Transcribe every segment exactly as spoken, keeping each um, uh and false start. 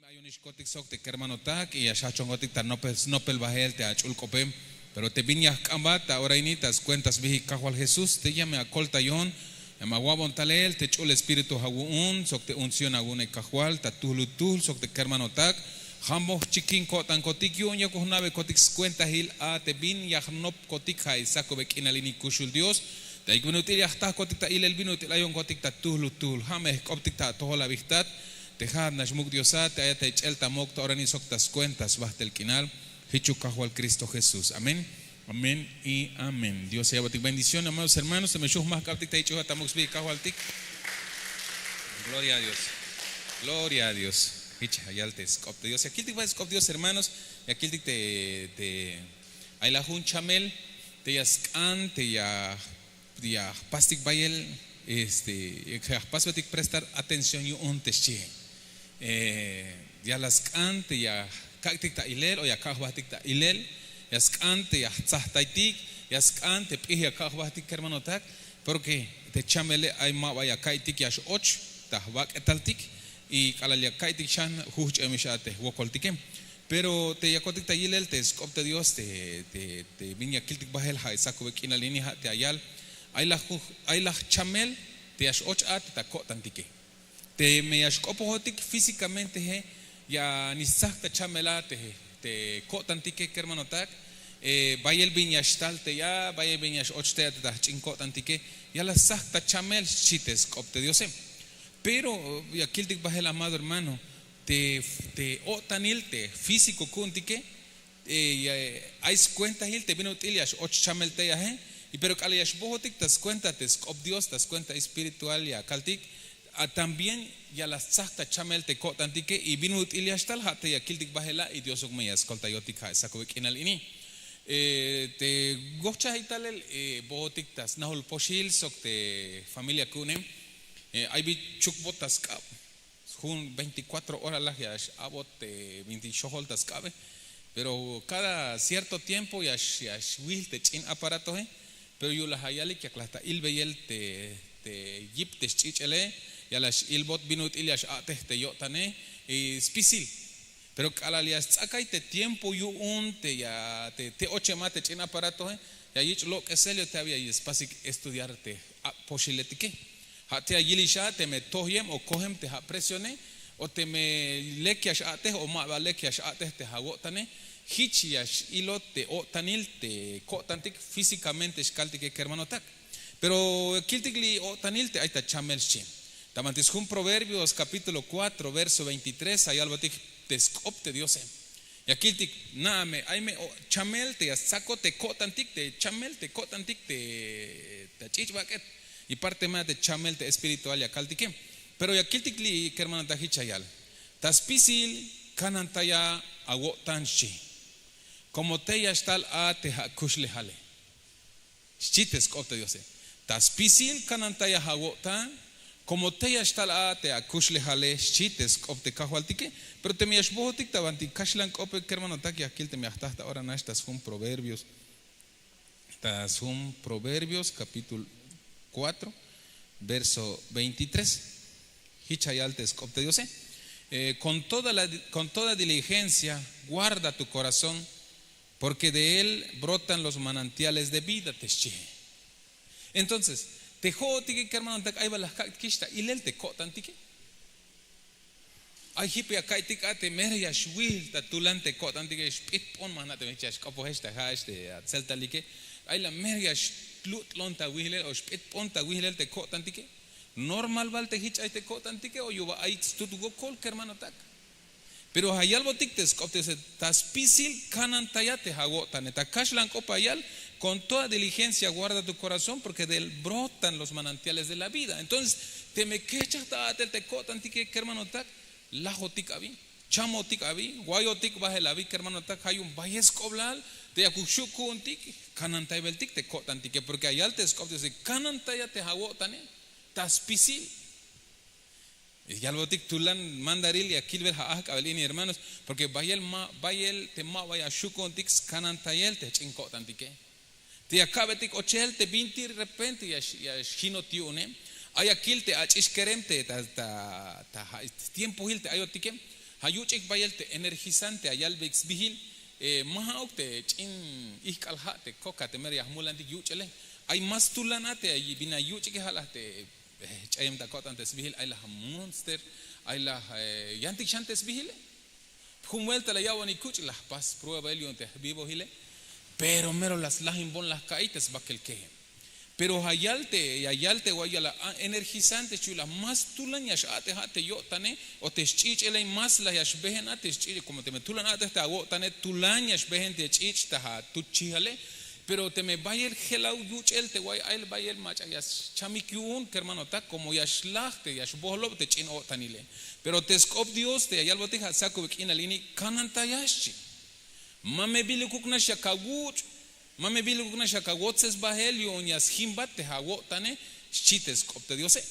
Ayonixkotik sok te kermanotak y ya xjajchonkotik ta nopel snopel bahel te ach'ul k'ope. Pero te bin ya jk'ambat ta ora ini ta skuenta sbihik kajwal jesús te ya me akoltayon, ya me awa'bon talel te ch'ul espíritu awu'un sok te unción awu'une kajwal ta tuhlutuhl sok te kermanotak. Jambon jchikin ko'tankotik yu'un yakuk jna'bekotik skuentahil a te bin ya jnopkotik ja' ix sakube k'inal ini kuxul dios. Te ayik bin ut'il ya jtahkotik ta ilel bin ut'il ayonkotik ta tuhlutuhl ja' me jk'optik ta atojol abijtat. Te ja'at nax muk' diosat te ayat ta ich'el ta mok' ta ora ini sok ta skuenta sbajtel k'inal. Jichuk kajwal kristo jesús amén. Amén y amén dios ya ya'botik bendición amados hermanos teme xujmajk'abtik ta ich'uja ta muk' sbijik kajwaltik. Gloria a dios. Gloria a dios. Jich ya yal te sk'op te dios ya kiltik bajel sk'op dios hermanos. Ya kiltik te te ay la jun chamel te ya sk'an te ya ya jpastik bayel. Este ya jpasbetik prestar atención yu'un te xchi. Ya la sk'an te ya kak'tik ta ilel o ya kak' jbajtik ta ilel. Ya sk'an te ya jtzajtaytik. Ya sk'an te p'ij ya kak' jbajtik kermanotak. Porke te chamele ay ma ba ya ka'iytik ya x'och ta jbak'etaltik. Y k'alal ya ka'iytik xan jujch'emix a te jwokoltike. Pero te yakotik ta yilel te sk'op te dios te bin ya kiltik bajel ja' sakube k'inal ini ja' te ayal. Ay laj chamel te ya x'och a te ta ko'tantike. Teme ya xk'opojotik físikamenteje ya nix tzajk ta chamel a te ko'tantike kermanotak. Bayel bin ya xtal te ya bayel bin ya x'och te ya te ta jch'in ko'tantike. Ya la tzajk ta chamel xchi te sk'op te diose. Pero ya kiltik bajel amado hermano te o'tanil te físiko ku'untike. Ay skuentahil te bin ut'il ya x'och chamel tey aje. Y pero k'alal ya xbojotik ta skuenta te sk'op dios ta skuenta espiritual ya kaltik también ya la stzaj ta chamel te ko'tantike y bin ut'il ya xtal ja' te ya kiltik bajela' y diosuk me ya skoltayotik ja' sakube k'inal ini. Te gohchajik talel bohotik ta snahul poxil sok te familia ku'une. Ay bi chukbot ta sk'ab jun veinticuatro hora laj ya x'abot te bintik xojol ta sk'abe. Pero kada cierto tiempo ya xwil te ch'in aparatoe. Pero yu'laj ayalik yaklaj ta ilbeyel te yip te xch'ich'ele ya la x'ilbot bin ut'il ya x'a'tej te yo'tane. Y spisil pero k'alal ya stz'akay te tiempo yu'un te ya te ochem a te ch'in aparatoe ya yich' lok'esel yo te abi ya spasik estudiar te ak' poxiletike. Ja' te ya yilix a teme tojem o kojem te ja' presione o teme lek ya x'a'tej o ma ba lek ya x'a'tej te ja' wo'tane. Jich ya x'ilot te o'tanil te ko'tantik físikamente xkaltike kermanotak. Pero kiltik li' o'tanil te ay ta chamel xchi. Ta bantik sjun proverbios kapítulo kuatro verso veintitrés ay yalbotik te sk'op te diose. Ya kiltik na'a me ay me chamel te ya stzakot te ko'tantik te chamel te ko'tantik te ta ch'ich' bak'et. Y parte ma te chamel te espiritual ya kaltike. Pero ya kiltik li' kermanotak jich ya yal ta spisil kanantaya awo'tan xchi. Komo tey ya xtal a te akuxlejale xchi te sk'op te diose. Ta spisil kanantaya awo'tan komo tey ya xtal a te akuxlejale xchi te sk'op te kajwaltike. Pero teme ya xbohotik ta bantik kaxlan k'ope kermanotak ya kil teme ya jtaj ta ora nax ta sjun proverbios ta sjun proverbios kapítulo kuatro verso veintitrés. Jich ya yal te sk'op te diose. Con toda diligencia guarda tu korazón, porke de él brotan los manantiales de vida te xchihe. Entonces te jo'otike kermanotak ay ba la jkak'tikix ta ilel te ko'tantike. Ay jip ya ka'iytik a te mero ya xwihil ta tulan te ko'tantike xp'itp'on ma jna' teme jich ya xk'opojex ta ja'ex te atzeltalike. Ay la mero ya xlut'lon ta wihilel o xp'itp'on ta wihilel te ko'tantike. Normal bal te jich ay te ko'tantike o yuba ay stut wokol kermanotak. Pero ja' yalbotik te sk'op te diose ta spisil kanantaya te awo'tane ta kaxlan k'op ya yal. Con toda diligencia guarda tu korazón porke de él brotan los manantiales de la vida entonces teme kejchaj ta a'tel te ko'tantike kermanotak. Lajotik abi, chamotik abi, wayotik bahel abi kermanotak ja' yu'un bayel sk'oblal te yakuk xu' ku'untik kanantaybeltik te ko'tantike porke ya yal te sk'op te diose kanantaya te awo'tane. Ta spisil yalbotik tulan mandaril ya kilbel ja' ajk'abel ini hermanos. Porke bayel ma bayel te ma ba ya xu' ku'untik skanantayel te jch'in ko'tantike. Te ya ka'betik ochel te bintik repente ya xjinot yu'une. Ay ya kil te ach'ix kerem te ta ja' tiempohil te ayotike. Ja' yuch'ik bayel te energizante ya yalbeyik sbijil. Ma ja'uk te ch'in ijk'al ja' te koka te mero ya jmulantik yuch'ele. Ay más tulan a te bin ya yuch'ike, ja' laj te ch'ayem ta ko'tan te sbijil, ay laj Monster, ay laj yantik xan te sbijile. Jun buelta la ya'bonik kuch' la jpas prueba el yu'un te jvivojile. Pero mero la slajinbon la jka'iy te sbakel keje. Pero ya yal te ya yal te way ya la energizante xchi, la más tulan ya x'a'tej a te yo'tane o te xch'ich'ele, más la ya xbehen a te xch'ich'e, komo teme tulan a'tej te awo'tane tulan ya xbehen te ch'ich' ta atuch chijale. Pero teme bayel jelaw yuch'el te way ayel bayel mach'a ya xchamik yu'un kermanotak, komo ya xlaj te ya xbojlob te ch'in o'tanile. Pero te sk'op Dios te ya yalbotik ja' sakube k'inal ini kanantaya xchi. Ma me bilikuk nax yak awuch', ma me bilikuk nax yak awotzes bahel yu'un ya sjimbat te awo'tane, xchi te sk'op te Diose.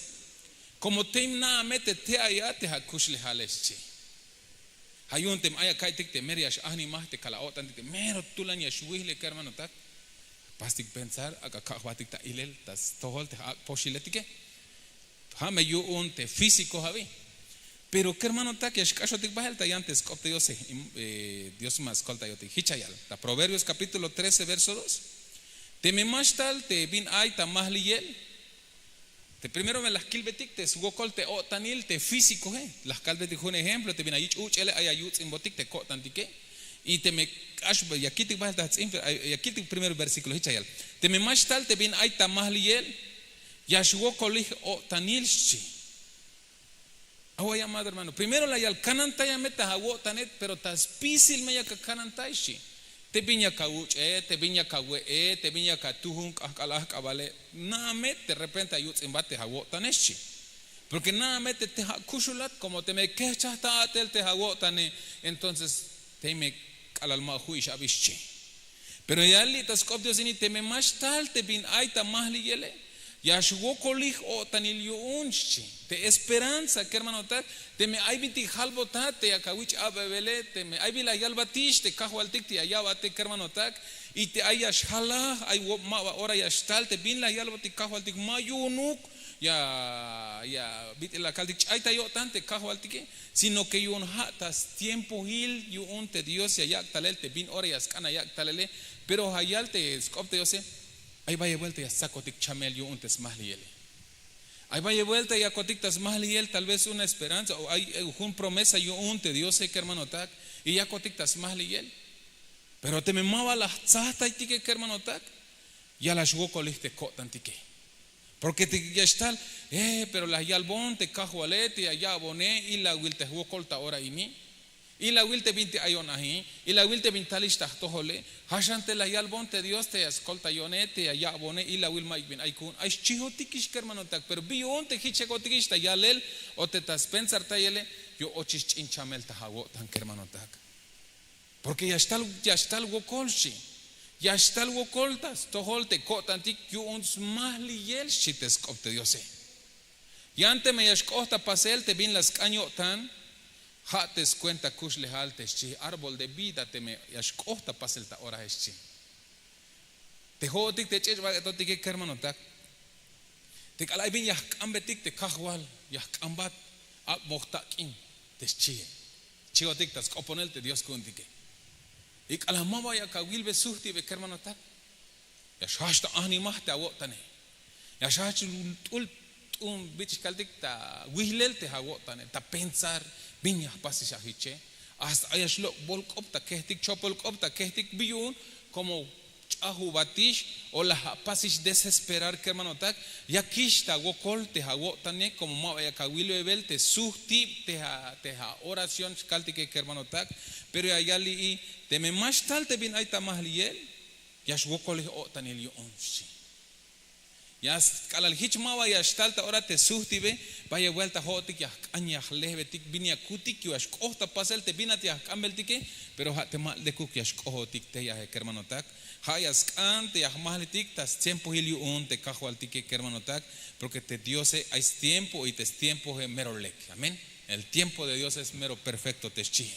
Komo tey na'a me te te ay a te akuxlejale xchi. Ja' yu'un teme ay aka'iytik te mero ya x'ajnimaj te kal a'o'tantik te mero tulan ya xwihli kermanotak, pastik pensar, ak'a ka' jbatik ta ilel ta stojol te ak'poxiletike. Ja' me yu'un te físico jawi. Pero kermanotak ya xk'axotik bahel ta yan te sk'op te Diose. Dios ma skoltayotik jich ya yal ta Proverbios capítulo trece verso dos. Teme ma xtal te bin ay ta majliyel, te primero me la jkilbetik te swokol te o'tanil te físicoe. La jkalbetik jun ejemplo te bin ya yich' uch'ele ay ya yuts'inbotik te ko'tantike. Y teme k'ax ya kiltik bahel ta jts'in, ya kiltik primero versículo jich ya yal. Teme ma xtal te bin ay ta majliyel, ya xwokolij o'tanil xchi. Awa' ya amado hermano, primero la yal kanantaya me ta awo'tane, pero ta spisil me yak akanantay xchi. Te bin yak awuch'e, te bin yak awe'e, te bin yak atujun k'ajk'al ajk'abale, na'a me te repente ayuts'inbat te awo'tane xchi. Porke na'a me te te akuxulat komo teme kejchaj ta a'tel te awo'tane, entonces tey me k'alal ma ju'ix abi xchi. Pero ya yal li' ta sk'op Dios ini, teme ma xtal te bin ay ta majliyele, ya xwokolij o'tanil yu'un xchi. Te esperanza kermanotak, teme ay bintik jalbotat te yak awich' abebele, teme ay bin la yalbatix te kajwaltik te ya ya'bate kermanotak, y te ay ya xjalaj ay maba ora ya xtal te bin la yalbotik kajwaltik ma yu'unuk ya ya bit'il la kaltik ch'ay ta yo'tan te kajwaltike, sino ke yu'un ja' ta stiempoil yu'un te Dios ya yak' talel te bin ora ya sk'an ayak' talele. Pero ya yal te sk'op te Diose, ay bayel buelta ya stsakotik chamel yu'un te smajliyele. Ay bayel buelta yakotik ta smajliyel tal vez una esperanza o ay jun promesa yu'un te Diose kermanotak, y yakotik ta smajliyel. Pero teme maba la jtsajtaytike kermanotak, ya la xwokolij te ko'tantike. Porke te ya xtal, pero la yalbon te kajwale te ya ya'bone, ilawil te jwokol ta ora ini, ilawil te bintik ayon ahi, ilawil te bin talix ta jtojole. Ja' xan te la yalbon te Dios te ya skoltayone, te ya ya'bone, ilawil mayuk bin ay ku'un, ay xchijotikix kermanotak. Pero bi yu'un te jichekotikix ta yalel o te ta spensartayele, yo'ochix ch'in chamel ta awo'tan kermanotak. Porke ya xtal ya xtal wokol xchi. Ya xtal wokol ta stojol te ko'tantik yu'un smajliyel xchi te sk'op te Diose. Yan teme ya xk'oht ta pasel te bin la sk'an yo'tan, ja' te skuenta kuxlejal te xchi, árbol de vida teme ya xk'oht ta pasel ta orae xchi. Te jo'otik te ch'ech'bak'etotike kermanotak, te k'alal ay bin ya jk'ambetik te kajwal, ya jk'ambat, ak'boj tak'in te xchie. Xchiotik ta sk'oponel te Dios ku'untike. Y k'alal maba yak awilbe sujtibe kermanotak, ya xjajch ta ajnimaj te awo'tane. Ya xjajch t'ul t'un bich' kaltik ta wijlel te awo'tane, ta pensar bin ya jpasix ajiche. Hasta ay ya xlok' bolk'op ta kejtik, chopol k'op ta kejtik. Bi yu'un? Komo ch'ajubatix o la apasix desesperar kermanotak, yakix ta wokol te awo'tane, komo maba yak awilbebel te sujtib te a oración xkaltike kermanotak. Pero ya yal li'i, teme ma xtal te bin ay ta majliyel, ya xwokolij o'tanil yu'un xchi. Ya k'alal jich maba ya xtal ta ora te sujtibe, bayel buelta jo'otik ya jk'an ya jlejbetik bin ya kutik yu'un ya xk'oht ta pasel te bin at ya jk'ambeltike. Pero ja' te ma lekuk ya xk'ohotik tey aje kermanotak. Ja' ya sk'an te ya jmajlitik ta stiempohil yu'un te kajwaltike kermanotak. Porke te Diose ay stiempo y te stiempoe mero lek. Amén. El tiempo de Dios es mero perfecto te xchie.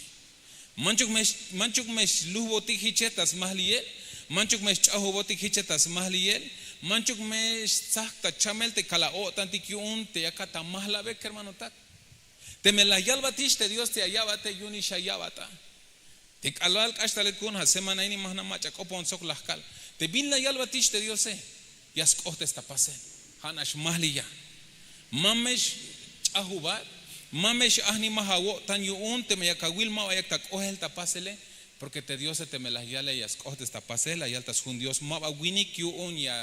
Manchuk me xlujbotik jiche ta smajliyel. Manchuk me xch'ajubotik jiche ta smajliyel. Manchuk me xtzajk ta chamel te kal a'o'tantik yu'un te yakat amajlabe kermanotak. Teme la yalbatix te dios te ya ya'bat te yu'unix ya ya'bat a. Te k'alal k'ax talel ku'un ja' semana ini ma jna' mach'a k'opon sok la jkal. Te bin la yalbatix te diose, ya sk'ojtes ta pasel. Ja' nax majliya. Ma me xch'ajubat, ma me x'ajnimaj awo'tan yu'un teme yak awil ma ba yak ta k'oel ta pasele. Porke te diose teme la yale ya sk'ojtes ta pasel la yal ta sjun dios ma ba winik yu'un ya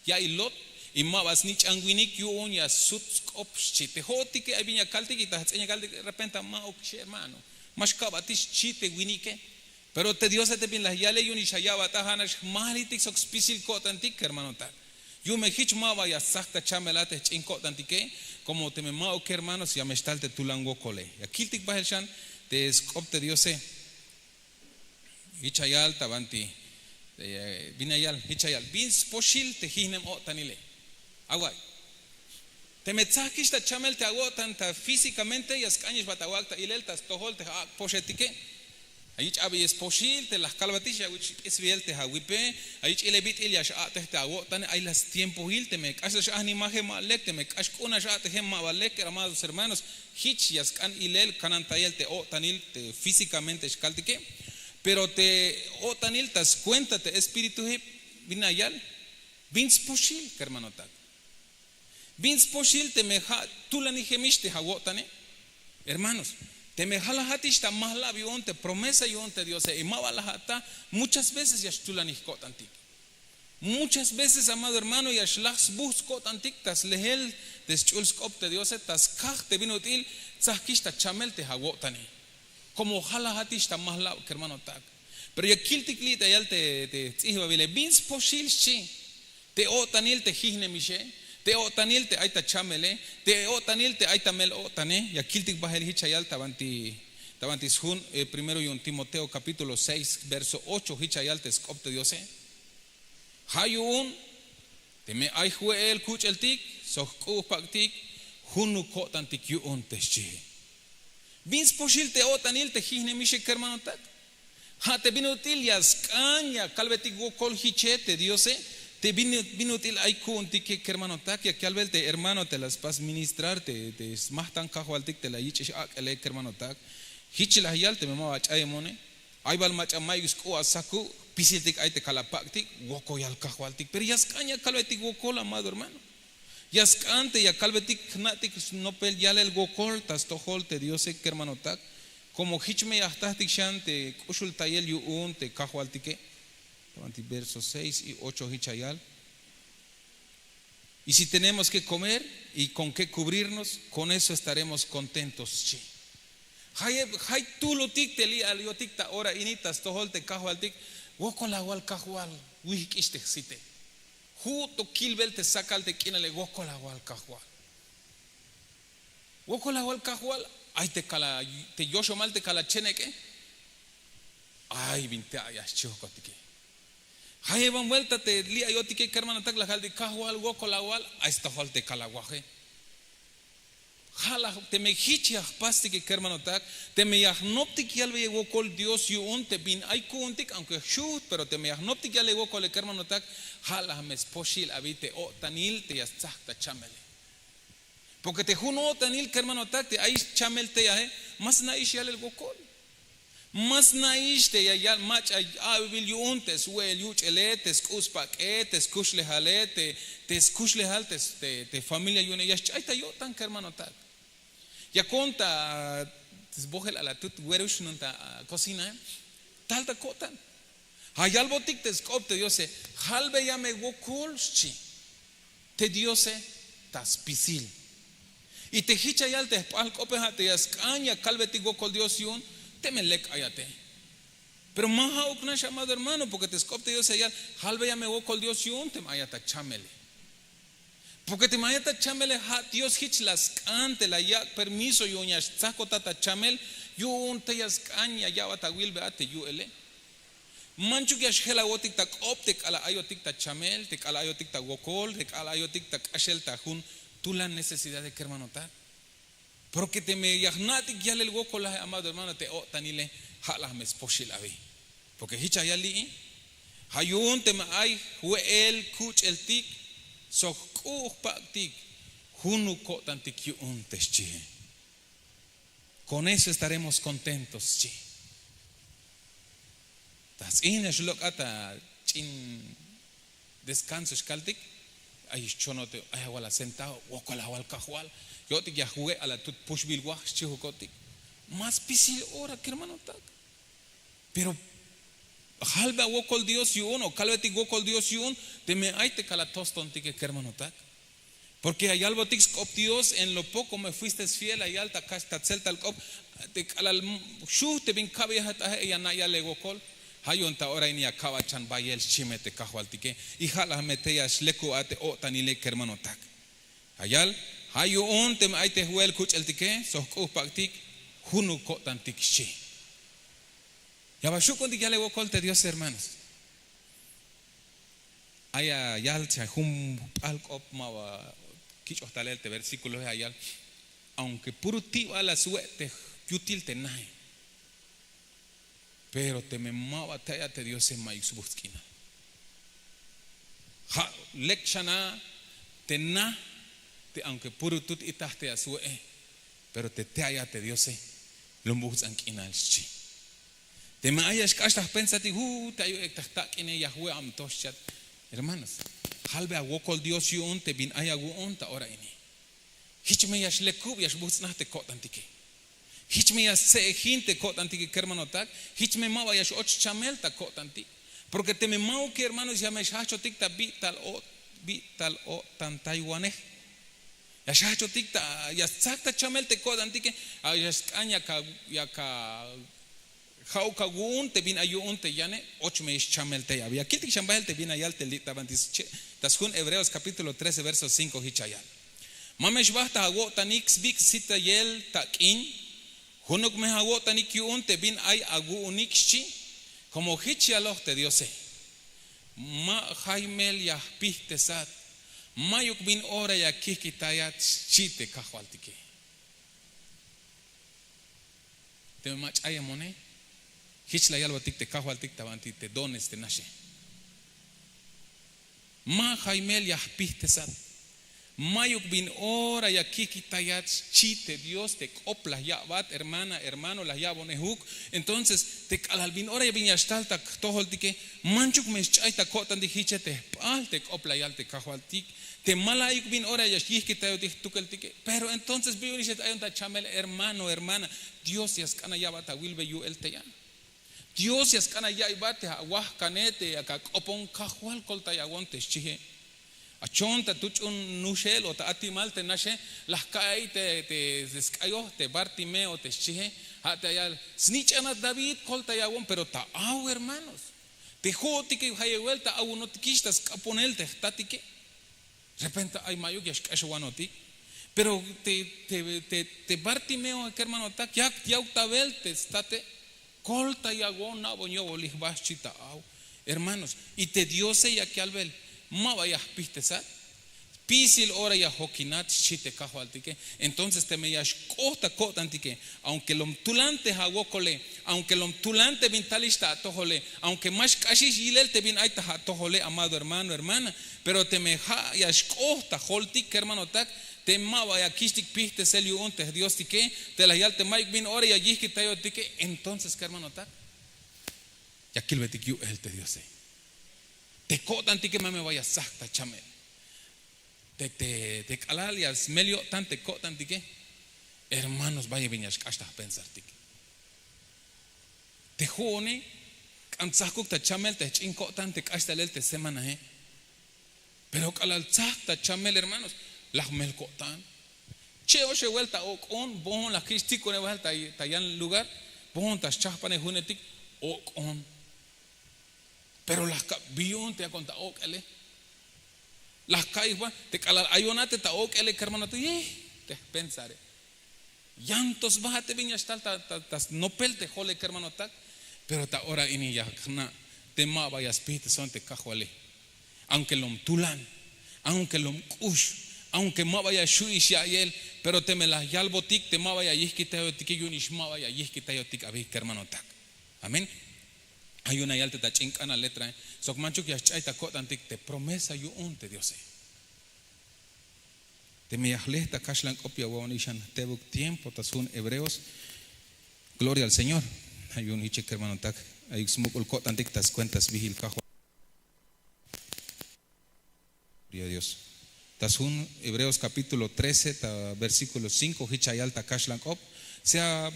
ya ilot, y ma ba snich'an winik yu'un ya sut sk'op xchi te jo'otike ay bin ya kaltik y ta jtz'in ya kaltik repente ma ok xi hermano, ma xka'batix xchi te winike. Pero te diose te bin la yale yu'un ix ya ya'bat a ja' nax jmajlitik sok spisil ko'tantik kermanotak. Yu'un me jich ma ba ya stzaj ta chamel a te jch'in ko'tantike. Komo teme ma ok kermanos ya me xtal te tulan wokole ya kiltik bajel xan te sk'op te diose. Hich ayal ta banti bin ayal hich ayal bin spoxil te jijnem o'tanile. Away, teme tzajkix ta chamel te awo'tan ta físikamente ya sk'anix bat awak' ta ilel ta stojol te j'ak' poxetike. Ayich' abeyel spoxil te la jkalbatix ya awich' k'isbeyel te awipe. Ayich' ile bit'il ya x'a'tej te awo'tane ay la stiempohil teme k'ax la x'ajnimaje ma lek teme k'ax k'u nax a'teje ma ba lek hermanos hermanos. Hich ya sk'an ilel kanantayel te o'tanil te físikamente xkaltike. Pero te o'tanil ta skuenta te espíritu hib bin ayal bin spoxil kermanotak. Bin spoxil teme ha' tulanijemix te hawo'tane. Hermanos, teme ha' la hatix ta mahlab yu'un te promesa yu'un te diose y ma ba la hata, muchas veces ya xtulanij ko'tantik. Muchas veces amado hermano ya xlaj sbuhts ko'tantik ta slehel te sch'ul sk'op te diose ta skaj te bin ut'il tzajkix ta chamel te hawo'tane. Komo ha' la hatix ta mahlab kermanotak. Pero ya kiltik li' ta yal te jtz'ijbabile bin spoxil xchi. Te o'tanil te jijnemixe, te o'tanil te ay ta chamele, te o'tanil te ay ta mel o'tane ya kiltik bahel hich ayal ta banti sjun. Primero yu'un timoteo kapítulo seis verso ocho hich ayal te sk'op te diose. Ha' yu'un teme ay jwe'el kuch'eltik sok jk'u' jpak'tik, junuk ko'tantik yu'un te xchihe. Bin spoxil te o'tanil te jijnemixe kermanotak. Ha' te bin ut'il ya sk'an ya kalbetik wokol hiche te diose. Te bin ut'il ay ku'untike kermanotak ya kalbel te hermano te la spas ministrar te smajtan kajwaltik te la yich'ix ak'ele kermanotak. Hich la yal teme ma ba ch'ayemone, ay bal mach'a mayuk sk'u' asaku', pisiltik ay te kal apak'tik, wokoyal kajwaltik pero ya sk'an ya kalbetik wokol amado hermano. Ya sk'an te ya kalbetik jna'tik snopel yalel wokol ta stojol te diose kermanotak. Komo hich me ya jtajtik xan te k'uxultayel yu'un te kajwaltike. Verso seis y ocho hich ayal. Y si tenemos ke komer y kon ke kubrirnos, kon eso estaremos kontentos xchi. Jayeb jay tuhlutik te li'al yo'tik ta ora ini ta stojol te kajwaltik. Wokol awal kajwal, wihk'ix te jsite. Ju' to kilbel te sakal te k'inale wokol awal kajwal. Wokol awal kajwal. Ay te kala te yoxomal te kala chenek'e. Ay bin te ay a xchihokotike. Jayeban buelta te li' ayotike kermanotak la jaltik kajwal wokol awal. Ay stojol te kala waje. Ja' la teme jich ya jpastike kermanotak, teme ya jnoptik yalbeye wokol dios yu'un te bin ay ku'untik aunke jxuht pero teme ya jnoptik yalbeye wokole kermanotak, ja' la me spoxil abi te o'tanil te ya stzajk ta chamele. Porke te jun o'tanil kermanotak te ay chamel teyaje, ma sna'ix yalel wokol. Ma sna'ix te ya yal mach'a abebil yu'un te swe'el yuch'ele, te sk'u' spak'e, te skuxlejale, te skuxlejal te familia yu'une ya xch'ay ta yo'tan kermanotak. Yakon ta sbojel alatut werux nun ta kocinae. Tal ta ko'tan. Ja' yalbotik te sk'op te diose, jalbeya me wokol xchi. Te diose ta spisil. Y te jich ya yal te jp'ajl k'ope ja' te ya sk'an ya kalbetik wokol dios yu'un, teme lek ayate. Pero ma ja'uk nax amado hermano porke te sk'op te diose ya yal, jalbeya me wokol dios yu'un teme ayat ta chamele. Porke teme ayat ta chamele ja' dios jich la sk'an te la yak' permiso yu'un ya xtzajkotat ta chamel. Yu'un te ya sk'an ya ya'bat awilbe a te yu'ele. Manchuk ya xjelawotik ta k'op te k'alal ayotik ta chamel te k'alal ayotik ta wokol te k'alal ayotik ta k'axel ta jun tulan necesidade kermanotak. Porke teme ya jna'tik yalel wokolaje amado hermano te o'tanile, ja' la me spoxil abi. Porke jich ya yal li'i, ja' yu'un teme ay jwe'el kuch'eltik sok jk'u' jpak'tik, junuk ko'tantik yu'un te xchihe. Con eso estaremos contentos, xchi. Ta stz'in ya xlok'at ta ch'in descanso xkaltik, ay xchonot, ay awal asentado, wokol awal Kajwal, yo'tik ya jwe' ala tut puxbil waj, xchi jukotik. Ma spisil ora, kermanotak. Pero jalbe awokol Dios yu'un o kalbetik wokol Dios yu'un teme ay te kal atostontike, kermanotak. Porque ya yalbotik sk'op Dios: en lo poco me fuiste fiel, ya yal ta kax ta tseltal k'op, te k'alal xuj te bin kabeyajat aje, ya na' yal ewokol. Ja' yu'un ta ora ini ya ka'bat xan bayel, xchi me te Kajwaltike. Y ja' la me tey ya xlekubaj te o'tanile, kermanotak. Ya yal: ja' yu'un teme ay te jwe'el kuch'eltike sok jk'u' jpak'tik, junuk ko'tantik, xchi. Ya bal xju' ku'untik yal ewokol te Dios, hermanos. Ay ya yal, xchi, jun jp'al k'op ma ba kich'oj talel te versículoe, ya yal: aunque puro ti'bal la swe' te yutil te nae, pero teme ma ba te ayat te Diose, ma'yuk sbujts' k'inal. Ja' lek xana' te na, te aunque puro tut itaj te ya swe'e, pero te te ayat te Diose, lom bujts'an k'inal, xchi. Teme ay ya xk'ax ta jpensartik: ju, te ay ek ta jtak'ine, ya jwe' amto, xchat. Hermanos, jalbe awokol Dios yu'un te bin ay awu'un ta ora ini. Jich me ya xlekub, ya xbujts'naj te ko'tantike. Jich me ya stse'ejin te ko'tantike, kermanotak. Jich me ma ba ya x-och chamel ta ko'tantik. Porque teme ma'uke, hermanos, ya me xjajchotik ta bi tal o, bi tal o'tantaywanej. Ya xjajchotik ta, ya stsak ta chamel te ko'tantike, a, ya sk'an yak a, yak a ja'uk awu'un te bin ay yu'un te yane, och me xchamel tey abi. Ya kiltik xan bahel te bin ya yal te li' ta banti sche', ta sjun Hebreos capítulo trece, verso cinco, jich ya yal: ma me xbajt ta awo'tanik sbik' sitayel tak'in, junuk me awo'tanik yu'un te bin ay awu'unik, xchi. Como jich yaloj te Diose: ma jaymel ya jpijtesat, ma'yuk bin ora ya kijkitayat, xchi te Kajwaltike. Teme mach'a ya mone, jich la yalbotik te Kajwaltik ta banti te dones te naxe: ma jaymel ya jpijtesat, ma'yuk bin ora ya kijkitayat, xchi te Dios. Te k'op la ya'bat, hermana, hermano, la ya'bonejuk. Entonces te k'alal bin ora ya bin ya xtal ta jtojoltike, manchuk me xch'ay ta ko'tantik, jiche te jp'al te k'op la yal te Kajwaltik. Te ma la ayuk bin ora ya xyijkitayotik jtukeltike. Pero entonces bi yu'unix ya ayon ta chamel, hermano, hermana. Dios ya sk'an aya'bat awilbey yu'el tey a. Dios ya sk'an aya'iybat te awajkane te yak ak'opon Kajwal, koltayawon te xchie. Achon ta tuch'un nuxel o ta atimal te naxe, la jka'iy te, te sk'ayoj te Bartimeo te xchie. Ja' te ayal: snich'anat David, koltayawon. Pero ta aw, hermanos, te jo'otike jayewel ta awunotikix ta sk'aponel te jtatike. Repente ay ma'yuk ya xk'axowanotik. Pero te, te, te, te Bartimeo, kermanotak, yak yawtawel te state. Koltayawon, na'bon yo'bolil jba, xchi ta aw. Hermanos, y te Diose yak yalbel: ma ba ya jpijtesat, spisil ora ya jokinat, xchi te Kajwaltike. Entonces teme ya xk'ot ta ko'tantike, aunque lom tulan te awokole, aunque lom tulan te bin talix ta atojole, aunque ma xk'axix yilel te bin ay ta atojole, amado hermano, hermana, pero teme ja' ya xk'ot ta joltik, kermanotak, te ma ba ya kich'tik pijtesel yu'un te jdiostike, te la yal te ma'yuk bin ora ya yijkitayotike, entonces, kermanotak, ya kilbetik yu'el te Diose. Te ko'tantike ma me ba ya sjak ta chamel. Te, te, te k'alal ya smel yo'tan te ko'tantike, hermanos, bayel bin ya xk'ax ta jpensartik. Te jo'one k'an tsajkuk ta chamel te jch'in ko'tan te k'ax talel te semanae. Pero k'alal tsajk ta chamel, hermanos, la jmel ko'tan. Che'oxe wel ta ok'on, boon la jich tikone bahel ta, ta yan lugar, boon ta xchajpane junetik, ok'on. Pero la jka'y: bi yu'un te yakon ta ok'ele? La jka'y jba te k'alal ayonate ta ok'ele, kermanotak, yih, te jpensare. Yan to sba te bin ya xtal ta, ta, ta snopel te jole, kermanotak. Pero ta ora ini ya jna' te ma ba ya spijteson te Kajwale. Aunque lom tulan, aunque lom k'ux, aunque ma ba ya xju'ix ya'iyel, pero teme la yalbotik te ma ba ya yijkitayotike, yu'unix ma ba ya yijkitayotik abi, kermanotak. Amén. Ay yu'un ya yal te ta ch'in k'anal letrae, sok manchuk ya xch'ay ta ko'tantik te promesa yu'un te Diose. Teme ya jle ta kaxlan k'op, ya awa'onik xan jtebuk tiempo ta sjun Hebreos Gloria al Señor. Ay un hiche kermanotak, ayuk smuk'ul ko'tantik ta skuenta sbijil Kajwal. Gloria a Dios. Ta sjun Hebreos capítulo trece ta versículo cinco, hich ayal ta kaxlan k'op: sea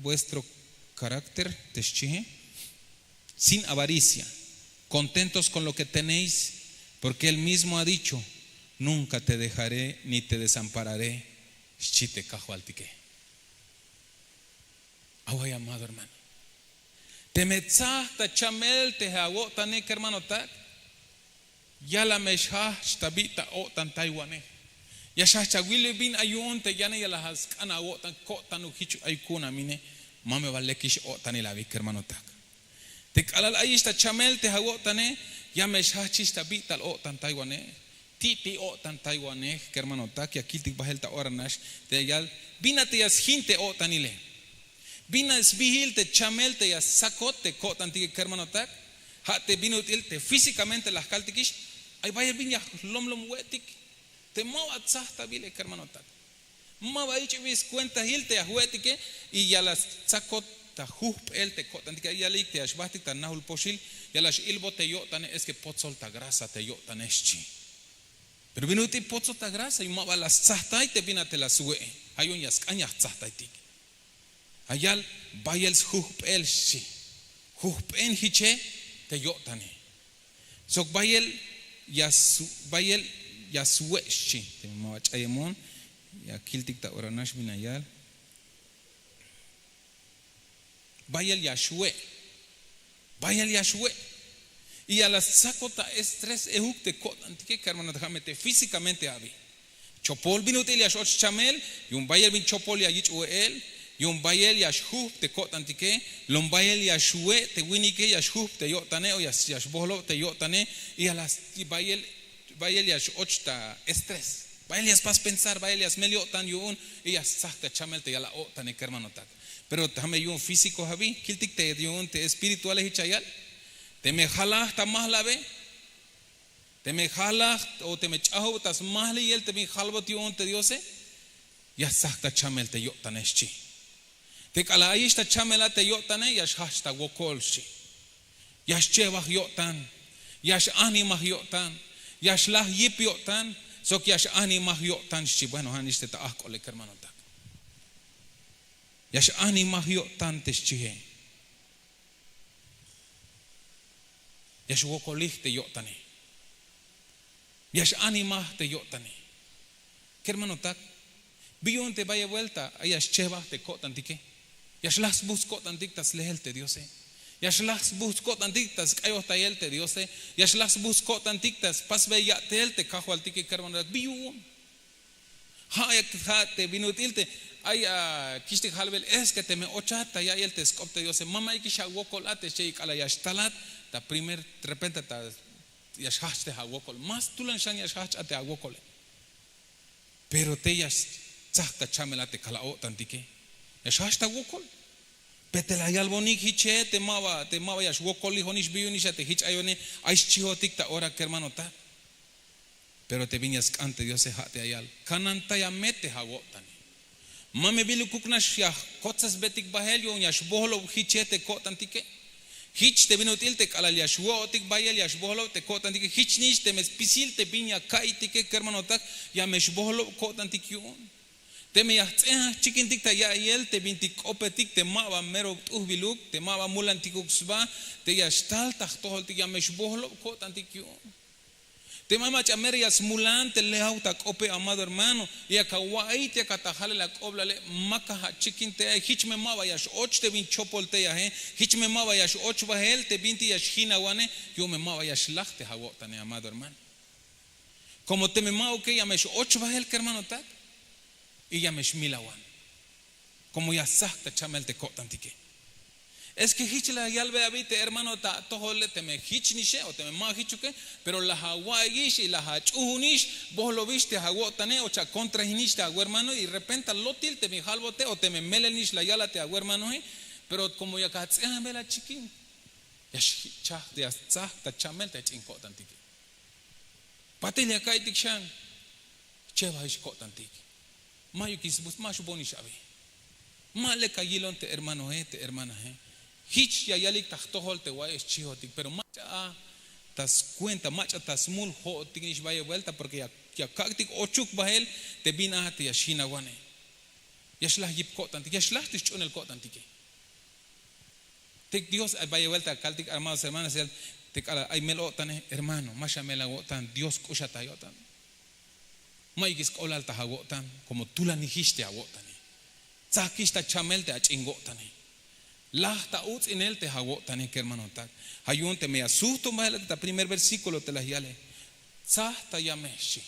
vuestro carácter, te xchihe, sin avaricia, contentos con lo que tenéis, porque él mismo ha dicho: nunca te dejaré ni te desampararé, xchi te Kajwaltike. Away, amado hermano, teme tsaj ta chamel te awo'tane, kermanotak, ya la me xjajch ta bi ta o'tantaywanej. Ya xjajch awil bin ay yu'un te yane, ya la sk'an awo'tan ko'tanuk jich ay ku'un amine. Ma me ba lekix o'tanil abi, kermanotak. Te k'alal ayix ta chamel te awo'tane, ya me xjajchix ta bi tal o'tantaywanej. Ti' ti' o'tantaywanej, kermanotak, ya kiltik bahel ta ora nax te ya yal: bin a te ya sjin te o'tanile? Bin a sbijil te chamel te ya stsakot te ko'tantike, kermanotak? Ja' te bin ut'il te físicamente la jkaltikix. Ay bayel bin ya jlomlom we'tik te ma ba tsajtabile, kermanotak. Ma ba ich'bil skuentahil te ya jwe'tike. Y ya la stsakot ta jujp'el te ko'tantike. Ay yalik te ya xbajtik ta najul poxil, ya la x-ilbot te yo'tane: es que potsol ta grasa te yo'tane, xchi. Pero bin ut'il potsol ta grasa? Y ma ba la stsajtay te bin a te la swe'e. Ja' yu'un ya sk'an ya jtsajtaytik. Ayal: bayel sjujp'el, xchi. Jujp'en jiche te yo'tane. Sok bayel ya s-, bayel ya swe', xchi. Teme ma ba ch'ayemon, ya kiltik ta ora nax bin la yal. Bayel ya xwe'. Bayel ya xwe'. Y ya la stsakot ta estrés ejuk te ko'tantike, kermanotak, ja' me te físicamente abi. Chopol bin ut'il ya x-och chamel, yu'un bayel bin chopol ya yich' we'el, yu'un bayel ya xjujp te ko'tantike, lom bayel ya xwe' te winike, ya xjujp te yo'tane o ya, ya xbojlob te yo'tane. Y ya la s-, bayel, bayel ya x-och ta estrés, bayel ya spas pensar, bayel ya smel yo'tan yu'un. Y ya stsaj ta chamel te ya la o'tane, kermanotak. Pero ja' me yu'un físico abi, kiltik te yu'un te espirituale jich ya yal. Teme jalaj ta majlabe, teme jalaj o teme ch'ajob ta smajliyel te bin jalbot yu'un te Diose, ya stsaj ta chamel te yo'tane, xchi. Te k'alal ayix ta chamel a te yo'tane, ya xjajch ta wokol, xchi. Ya xchebaj yo'tan, ya x-animaj yo'tan, ya xlaj yip yo'tan, sok ya x-animaj yo'tan, xchi. Bueno, ja' nix te ta ajk'ole, kermanotak. Ya x-animaj yo'tan te xchihe. Ya xwokolij te yo'tane. Ya x-animaj te yo'tane. Kermanotak, bi yu'un te bayel vuelta ay ya xchebaj te ko'tantike? Ya xlaj sbuts ko'tantik ta sleel te Diose. Ya xlaj sbuts ko'tantik ta sk'ayojtayel te Diose. Ya xlaj sbuts ko'tantik ta spasbey ya'tel te Kajwaltike, kermanotak. Bi yu'un? Ja', ja' te bin ut'il te ay a kixtik jalbel: es que teme ochat ta ya'iyel te sk'op te Diose, ma ma'yukix awokol a te xchi. Y k'alal ya xtalat ta primer, de repente ta ya xjajch te awokol. Mas tulan xan ya xjajch a te awokole. Pero te ya xtsaj ta chamel a te kal-o'tantike, ya xjajch ta wokol. Pero te la yalbonik jiche, te ma ba, te ma ba ya xwokolijonix, bi yu'unix a te jich ayone, ay xchihotik ta ora, kermanotak. Pero te bin ya sk'an te Diose, ja' te ya yal: kanantaya me te awo'tane. Ma me bilukuk nax ya jkotsesbetik bahel yu'un ya xbojlob jiche te ko'tantike. Jich te bin ut'il te k'alal ya xwe'otik bayel ya xbojlob te ko'tantike, jich nix teme spisil te bin ya ka'iytike, kermanotak, ya me xbojlob ko'tantik yu'un. Teme ya jts'in jchikintik ta ya'iyel te bintik k'opetik te ma ba mero t'ujbiluk, te ma ba mulantikuk sba, te ya xtal ta jtojoltik, ya me xbojlob ko'tantik yu'un. Teme ay mach'a mero ya smulan te lejaw ta k'ope, amado hermano, yak awa'iy te yak ata jalel ak'oblale, ma ka achikin tey a, jich me ma ba ya x-och te bin chopol tey aje, jich me ma ba ya x-och bahel te bintik ya xjinawane, yu'un me ma ba ya xlaj te awo'tane, amado hermano. Como teme ma'uke ya me x-och bahel, kermanotak, y ya me xmilawan. Como ya stsajk ta chamel te ko'tantike. Es que jich la yalbe abi te hermano ta atojole, teme jich nixe o teme ma jichuke, pero la awa'iyix y la ach'uhunix, bojlobix te awo'tane o cha kontrajinix te awermano, y repenta lotil teme jalbote o teme melelnix la yala te awermanoe. Pero como yak ats'ejanbel achikin, ya xchaj, ya stsajk ta chamel te ch'in ko'tantike. Patil ya ka'iytik xan, chebajix ko'tantik. Ma'yukix sbujts, ma xboonix abi. Ma lek a yilon te hermanoe, te hermanae. Jich ya yalik ta jtojol te wa'iye xchihotik, pero mach'a a ta skuenta, mach'a ta smul jo'otik nix bayel vuelta, porque ya kak'tik ochuk bahel te bin a te ya xjinawane. Ya xlaj yip ko'tantik, ya xlaj te xch'uunel ko'tantike. Te Dios ay bayel vuelta kaltik, hermanos, hermanas, te k'alal ay mel-o'tane, hermano, ma xamel awo'tan, Dios k'uxat ta yo'tan. Mayukix sk'oblal ta awo'tan, komo tulanijix te awo'tane. Tsajkix ta chamel te ach'in wo'tane. Laj ta uts'inel te awo'tane, kermanotak. Ja' yu'un teme ya sujton bahel ta primer versículo te la yale. Tsaj ta yame, xchi.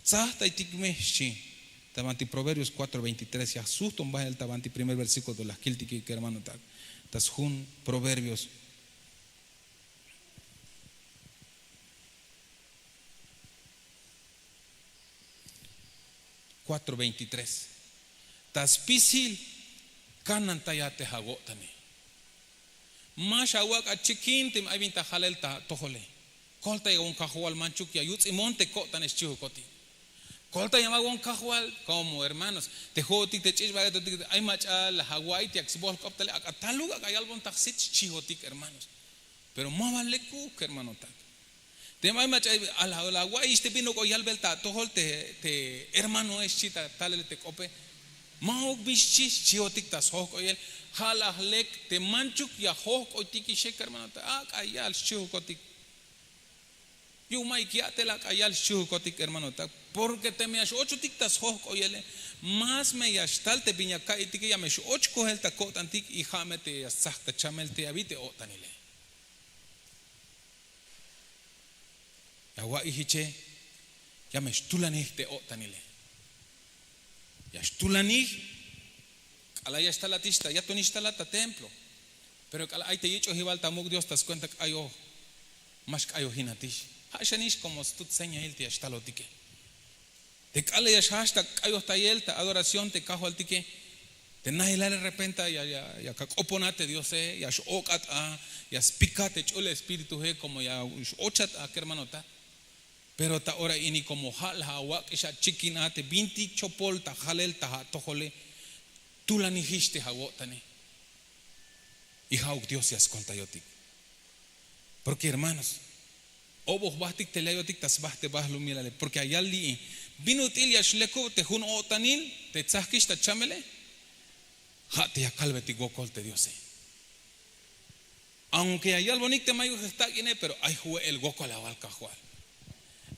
Tsaj ta yame, xchi. Ta banti Proverbios cuatro veintitrés, ya sujton bahel ta banti primer versículo te la kiltike, kermanotak. Ta sjun Proverbios cuatro veintitrés. Ta spisil kanantaya te awo'tane. Ma xawak' achikin teme ay bin ta jalel ta atojole. Koltaya awu'un kajwal manchuk ya yuts'imon te ko'tane xchihukotik. Koltaya awu'un kajwal, komo hermanos, te jo'otik te ch'ich' ba'etotik, ay mach'a la awa'iy te yak sbol jk'op tale, ak'a taluk ak'a yalbon ta jsit xchihotik, hermanos. Pero ma ba lekuk, hermanotak. Teme ay mach'a a la, la awa'iyix te bin ok'o yalbel ta atojol te, te hermanoe, xchi ta talele te k'ope. Ma'uk bin xchi, xchihotik ta sjojk'oyel. Ja' la lek te manchuk ya jojk'oytikixe, kermanotak, ak'a yal xchihukotik. Yu'un mayuk ya'tel, ak'a yal xchihukotik, hermanotak. Porque teme ya x-ochotik ta sjojk'oyele, más me ya xtal te bin ya ka'iytike, ya me x-och kojel ta ko'tantik, y ja' me te ya stsaj ta chamel te abi te o'tanile. Ya awa'iy jiche, ya me xtulanij te o'tanile. Ya xtulanij. K'alal ya xtalatix ta, yatonix xtalat ta templo. Pero k'alal ay te yich'ojibal ta muk' Dios ta skuenta k'ayoj, ma xk'ayojinatix. Ja' xanix komo stut señail te ya xtalotike. Te k'alal ya xjajch ta k'ayojtayel ta adoración te kajwaltike, te nahilal de repente ya, ya, ya kak'oponat te Diose, ya x-ok'at a, ya spikat te ch'ul espírituje, komo ya x-ochat a, kermanotak. Pero ta ora ini komo ja' la awak'ix achikin a te bintik chopol ta jalel ta atojole, tulanijix te awo'tane. Y ja'uk Dios ya skoltayotik. Porque hermanos, oboj bajtik te la ayotik ta sba te balumilale, porque ya yal li'i: ¿Bin ut'il ya xlekub te jun o'tanil te tsajkix ta chamele? Ja' te ya kalbetik wokol te Diose. Aunque ya yalbonik te mayuk jtak'ine, pero ay jwe'el wokol awal kajwal.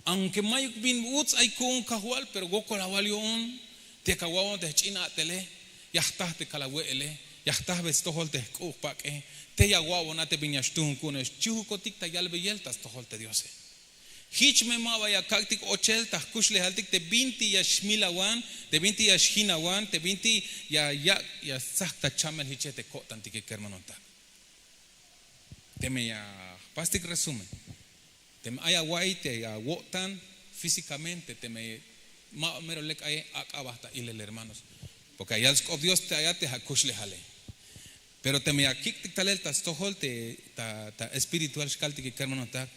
Aunque mayuk bin uts ay ku'un kajwal, pero wokol awal yu'un te yak awa'bon te jch'in a'tele, ya jtaj te kal awe'ele, ya jtajbe stojol te jk'u' jpak'e, tey awa'bon a te bin ya xtuhun ku'une, xchihukotik ta yalbeyel ta stojol te Diose. Jich me ma ba ya kak'tik ochel ta jkuxlejaltik te binti ya xmilawan, te binti ya xjinawan, te binti ya yak' ya stsajk ta chamel jiche te ko'tantike, kermanotak. Teme ya jpastik resumen, teme ay awa'iy te awo'tan físicamente, teme ma mero lek aye, ak'a bajt ta ilel, hermanos, porque ya yal sk'op Dios te ayat te akuxlejale. Pero teme ya kik'tik talel ta stojol te ta, ta espiritual xkaltike, kermanotak,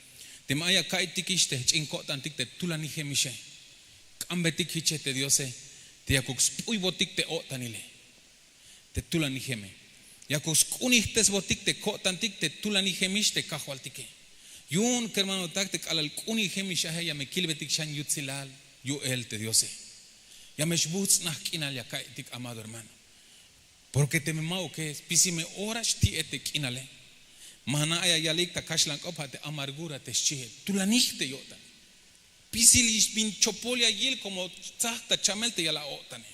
teme ay aka'iytikix te jch'in ko'tantik te tulanijemixe, k'ambetik jiche te Diose te yakuk sp'uybotik te o'tanile. Te tulanijeme. Yakuk sk'unijtesbotik te ko'tantik te tulanijemix te kajwaltike. Yu'un kermanotak, te k'alal k'unijemix aje, ya me kilbetik xan yutsilal yu'el te Diose. Ya me xbujts' naj k'inal ya ka'iytik, amado hermano. Porque teme ma'uke, spisil me ora xti'e te k'inale. Ma jna' ay ya yalik ta kaxlan k'op, ja' te amargura te xchihe. Tulanij te yo'tan. Spisilix bin chopol ya yil komo tsaj ta chamel te yal a-o'tane.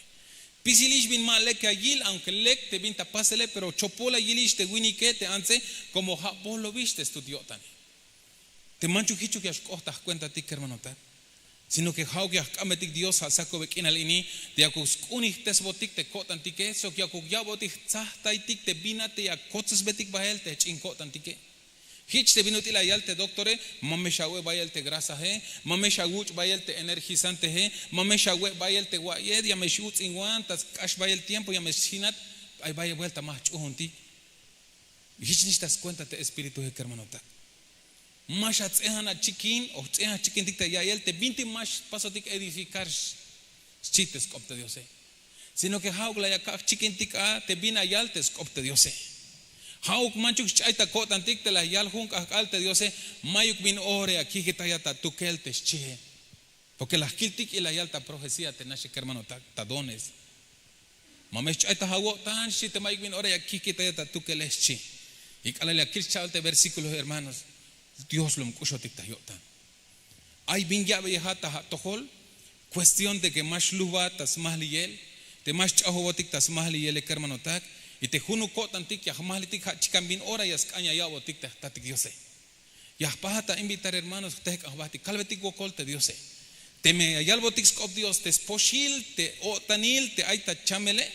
Spisilix bin ma lek ya yil, aunque lek te bin ta pasele, pero chopol ya yilix te winike, te antse, komo ja' bolobix te stut yo'tane. Te manchuk jichuk ya xk'oht ta jkuentatik, kermanotak, sino que ja'uk ya jk'ambetik Dios ja' sakube k'inal ini te yakuk sk'unijtesbotik te ko'tantike, sok yakuk ya'botik jtsajtaytik te bin a te ya kotsesbetik bahel te jch'in ko'tantike. Jich te bin ut'il la yal te doctore: ma me xawe' bayel te grasae, ma me xawuch' bayel te energizantee, ma me xawe' bayel te wa'iye, ya me x-uts'inwan ta sk'ax bayel tiempo, ya me xjinat, ay bayel vuelta ma jch'uhuntik. Jich nix ta skuenta te espíritue, kermanotak. Ma xats'ejan achikin o jts'ejan achikintik ta ya'iyel te bintik ma xpasotik edificar, xchi te sk'op te Diose. Sino ke ha'uk la yak ka'aj chikintik a te bin la yal te sk'op te Diose. Ha'uk manchuk sch'ay ta ko'tantik te la yal jun k'ahk'al te Diose. Mayuk bin ora ya kijkitayat ta tukel te xchihe. Porke la jkiltik y la yal ta profecía te naxe kermanotak ta dones. Ma me sch'ay ta awo'tan xchi te mayuk bin ora ya kijkitayat ta tukele xchi. Y k'alal ya kil scha'bel te versículo, hermanos, Dios lom k'uxotik ta yo'tan. Ay bin ya'beyejat ta atojol. Cuestión de ke ma xlujbat ta smajliyel, te ma xch'ajobotik ta smajliyele kermanotak. Y te junuk ko'tantik ya jmajlitik, ha' chikan bin ora ya sk'an ya ya'botik te jtatik Diose. Ya jpajat ta invitar, hermanos, jtehk'an jbahtik kalbetik wokol te Diose. Teme ya yalbotik sk'op Dios te spoxil te o'tanil te ay ta chamele,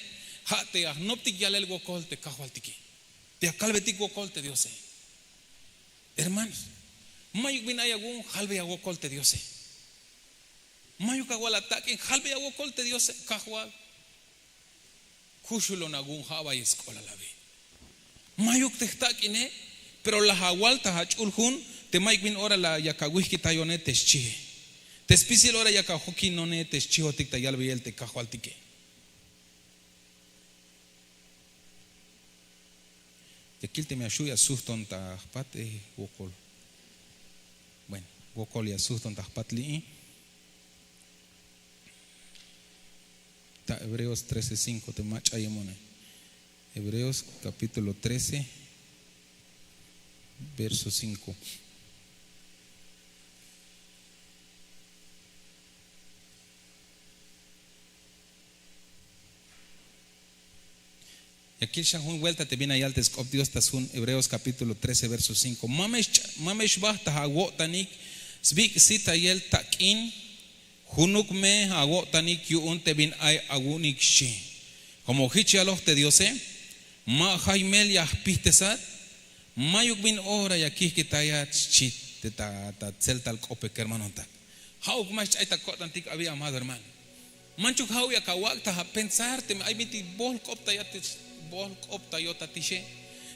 ha' te ya jnoptik yalel wokol te Kajwaltike. Te ya kalbetik wokol te Diose. Hermanos, mayuk bin ay awu'un, halbey awokol te Diose. Mayuk awal atak'in, halbey awokol te Diose. Kajwal, kuxulon awu'un, ha' bayel sk'olal abi. Mayuk te jtak'ine, pero la awal ta ach'ul jun te mayuk bin ora la yak awijkitayone te xchihe. Te spisil ora yak ajokinone te xchihotik ta yalbeyel te Kajwaltike. Ya kil teme ya xju' ya sujton ta jpat, eh, wokol. Bueno, wokol ya sujton ta jpat li'i. Ta Hebreos trece cinco te ma ch'ayemone. Hebreos capítulo trece, verso cinco. Ya kil xan jun vuelta te bin la yal te sk'op Dios ta sjun Hebreos capítulo trece, verso cinco. Ma me xch-, ma me xbajt ta awo'tanik sbik' sitayel tak'in. Junuk me awo'tanik yu'un te bin ay awu'unik xchi. Como jich yaloj te Diose, ma jay mel ya jpijtesat. Mayuk bin ora ya kijkitayat xchi te ta, ta tseltal k'ope kermanotak. Ha'uk ma xch'ay ta ko'tantik abi, amado hermano. Manchuk ha'uk yak awak' ta apensar teme ay bintik bohl k'optayat, bohl k'optayot ta tixe.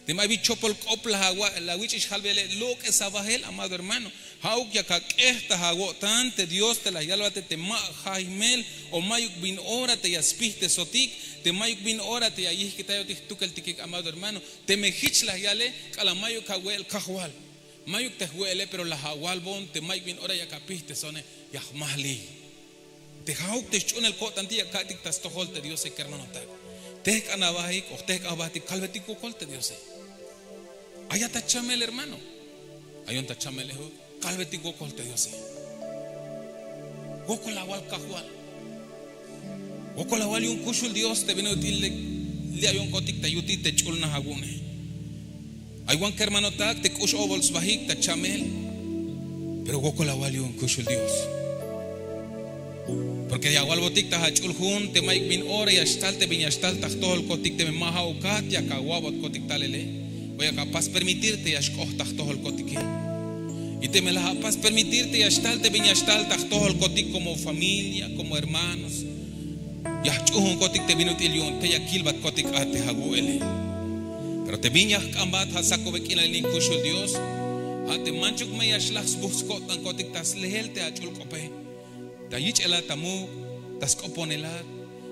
Teme ay bin chopol k'op la awa-, la awich'ix halbele, lok'es abahel, amado hermano. Ha'uk yak ak'ej ta awo'tan te Dios te la yalbate te ma jay mel o mayuk bin ora te ya spijtesotik, te mayuk bin ora te ya yijkitayotik jtukeltike, amado hermano. Teme jich la yale, k'alal mayuk awe'el Kajwal. Mayuk te jwe'ele, pero la awalbon te mayuk bin ora yak apijtesone, ya jmajliy. Te ha'uk te sch'uunel ko'tantik ya kak'tik ta stojol te Diose kermanotak. Tejk'an abaik o jtejk'an abahtik, kalbetik wokol te Diose. Ayat ta chamel, hermano. Ayon ta chamelejuk, kalbetik wokol te Diose. Wokol awal Kajwal. Wokol awal yu'un kuxul Dios te bin ut'il li' ayonkotik ta yutil te ch'ulnaj awu'une. Ay wan kermanotak te k'ux obol sbahik ta chamel, pero wokol awal yu'un kuxul Dios. Porke ya awalbotik ta ach'ul jun te mayuk bin ora ya xtal te bin ya xtal ta jtojolkotik, teme ma ha'ukat yak awa'botkotik talele o yak apas permitir te ya xk'oht ta jtojolkotike. Y teme la apas permitir te ya xtal te bin ya xtal ta jtojolkotik como familia, como hermanos, ya jch'uunjokotik te bin ut'il yu'un te ya kilbatkotik a te awu'ele. Pero te bin ya jk'ambat, ja' sakube k'inal ini kuxul Dios, ja' te manchuk me ya xlaj sbuj sko'tankotik ta slejel te ach'ul k'ope, ta yich'elat ta muk', ta sk'oponelat.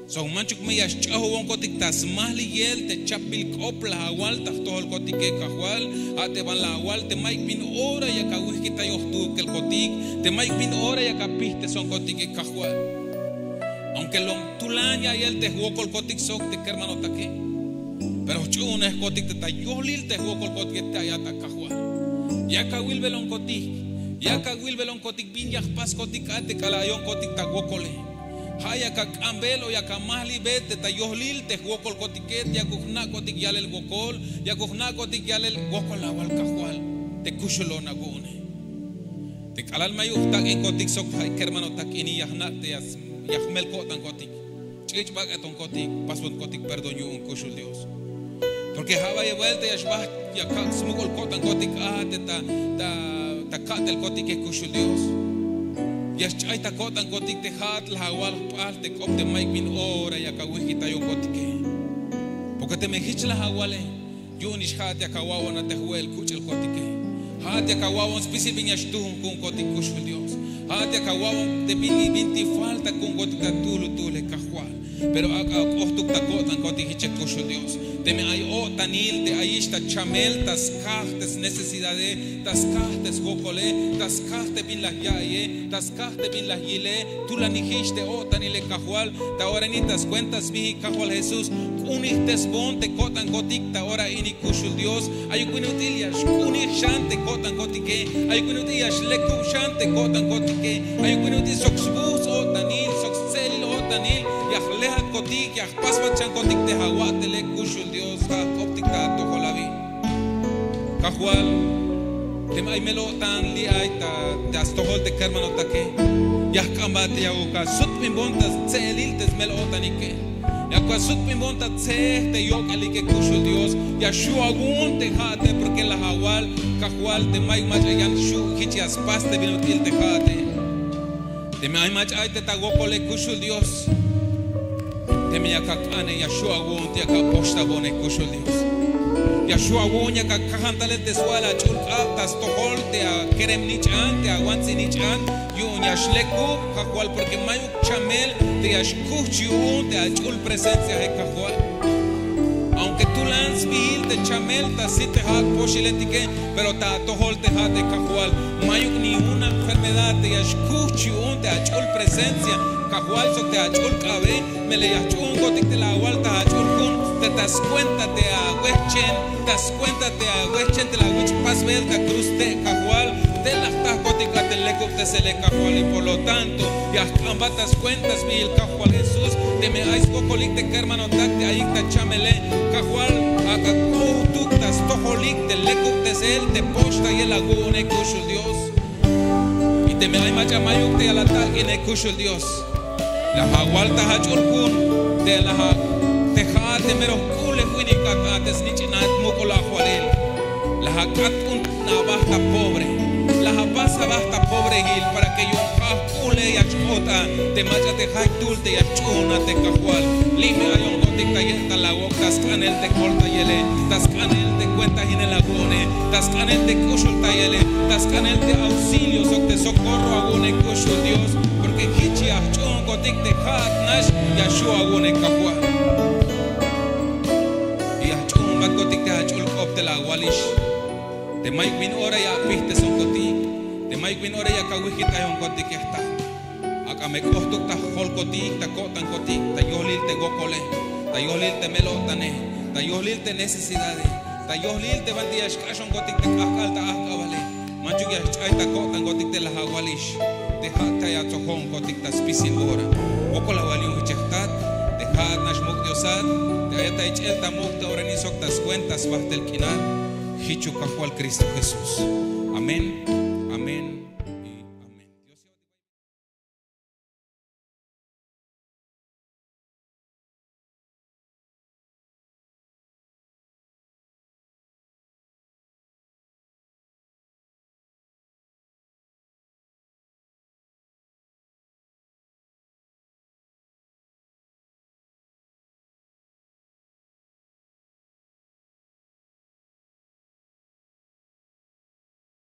Sok manchuk me ya xch'ajobonkotik ta smajliyel te chapbil k'op la awal ta jtojolkotike Kajwal, ja' te ban la awal te mayuk bin ora yak awijkitayoj jtukelkotik, te mayuk bin ora yak apijtesonkotike Kajwal. Aunque lom tulan ya ya'iyel te jwokolkotik sok te kermanotake, pero jch'uunejkotik te ta yolil te jwokolkotike te ayat ta Kajwal. Yak awilbelonkotik, yak awilbelonkotik bin ya jpaskotik a te k'alal ayonkotik ta wokole. Ja' yak ak'ambel o yak amajliybe te ta yolil te jwokolkotike, te yakuk jna'kotik yalel wokol, yakuk jna'kotik yalel wokol awal Kajwal te kuxulon awu'une. Te k'alal mayuk jtak'inkotik sok ja' kermanotak ini ya jna' te ya, ya jmel ko'tankotik. Ch'ich' bak'etonkotik, pasbonkotik perdón yu'un kuxul Dios. Porque ja' bayel buelta ya xbajt ya kak' smuk'ul ko'tankotik a te ta, ta, ta ka'telkotike kuxul Dios. Ya xch'ay ta ko'tankotik te ja'at la awal jp'al te k'op te mayuk bin ora yak awijkitayonkotike. Porque teme jich la awale, yu'unix ja'at yak awa'bon a te jwe'el kuch'elkotike. Ja'at yak awa'bon spisil bin ya xtuhun ku'unkotik kuxul Dios. Ja'at yak awa'bon te bin, bintik falta ku'unkotik ta tuhlutule Kajwal. Pero ak'a k'ohtuk ta ko'tankotik jiche kuxul Dios. Teme ay o'tanil te ayix ta chamel, ta skaj te snecesidade, ta skaj te swokole, ta skaj te bin la ya'eye, ta skaj te bin la yile, tulanijix te o'tanile Kajwal. Ta ora ini ta skuenta sbiil Kajwal Jesús, k'unijtesbon te ko'tankotik ta ora ini kuxul Dios. Ayuk bin ut'il ya xk'unij xan te ko'tankotike, ayuk bin ut'il ya xlekub xan te ko'tankotike, ayuk bin ut'il sok sbuj s-o'tanil, sok stse'elil o'tanil ya jlejatkotik, ya jpasbat xankotik te awa'tele kuxul Dios, ja' jk'optik ta atojol abi. Kajwal, teme ay mel-o'tan li' ay ta, ta stojol te kermanotake, ya jk'ambat te yakuk asutbinbon ta stse'elil te smel-o'tanike. Yakuk asutbinbon ta tse'ej te yok'elike kuxul Dios. Ya xju' awu'un te ja'ate, porque la awal Kajwal te mayuk mach'a yan xju' jich ya spas te bin ut'il te ja'ate. Teme ay mach'a ay te ta wokole kuxul Dios, teme yak ak'ane, ya xju' awu'un te yak apoxtabone kuxul Dios. Ya xju' awu'un yak akajan talel te swa'al ach'ul k'ab ta stojol te akerem-nich'an, te awants'i-nich'an, yu'un ya xlekub Kajwal, porque mayuk chamel te ya xkuch yu'un te ach'ul presenciae Kajwal. Aunque tulan sbiil te chamel ta sit te ja'at poxiletike, pero ta atojol te ja'ate Kajwal, mayuk ni una enfermedad te ya xkuch yu'un te ach'ul presencia Kajwal sok te ach'ul k'abe. Melel ya jch'uunkotik te la awal ta ach'ul jun te ta skuenta te awehchen, ta skuenta te awehchen te la awich' pasbel ta kruz te' Kajwal, te' la jtajkotik a te lekubtesele Kajwal. Y por lo tanto ya jk'ambat ta skuenta sbiil Kajwal Jesús, teme ay swokolik te kermanotak te ayik ta chamele Kajwal, ak'a k'ohtuk ta stojolik te lekubtesel te poxtayel awu'une kuxul Dios. Y teme ay mach'a mayuk te ya la atak'ine kuxul Dios, la awal ta ach'ul jun te la a, te ja'at te mero jk'ulej winik ak'a te snich'nat muk'ul ajwalil. La ak'at k'un aba ta pobre, la apas aba ta pobrehil, para que yu'un ja' jk'ulej ya xk'ot a te mach'a te jaytul te ya xch'uun a te Kajwal. Li' me ayonkotik ta yet'tal awok, ta sk'anel te koltayele, ta sk'anel te kuentajinel awu'une, ta sk'anel te k'uxultayele, ta sk'anel te auxilio sok te socorro awu'une kuxul Dios, porque jich ya jch'uunkotik te ja'at nax ya xju' awu'une Kajwal. Y ya jch'uunbatkotik te ach'ul k'op te la awalix. Te mayuk bin ora ya apijtesonkotik, te mayuk bin ora ya kawijkitayonkotik, ya jta. Ak'a me k'ohtuk ta jolkotik, ta ko'tankotik, ta yohlil te wokole, ta yohlil te mel-o'tane, ta yohlil te necesidade, ta yohlil te banti ya xk'axonkotik ta k'ajk'al ta ajk'abale. Manchuk ya xch'ay ta ko'tankotik te la awalix, te ja' te ya atsojo'onkotik ta spisil ora. Wokol awal yu'un jich, ya jtat, te ja'at nax muk' Diosat, te ayat ta ich'el ta muk' ta ora ini sok ta skuenta sbajt'el k'inal. Jichuk Kajwal Cristo Jesús. Amén.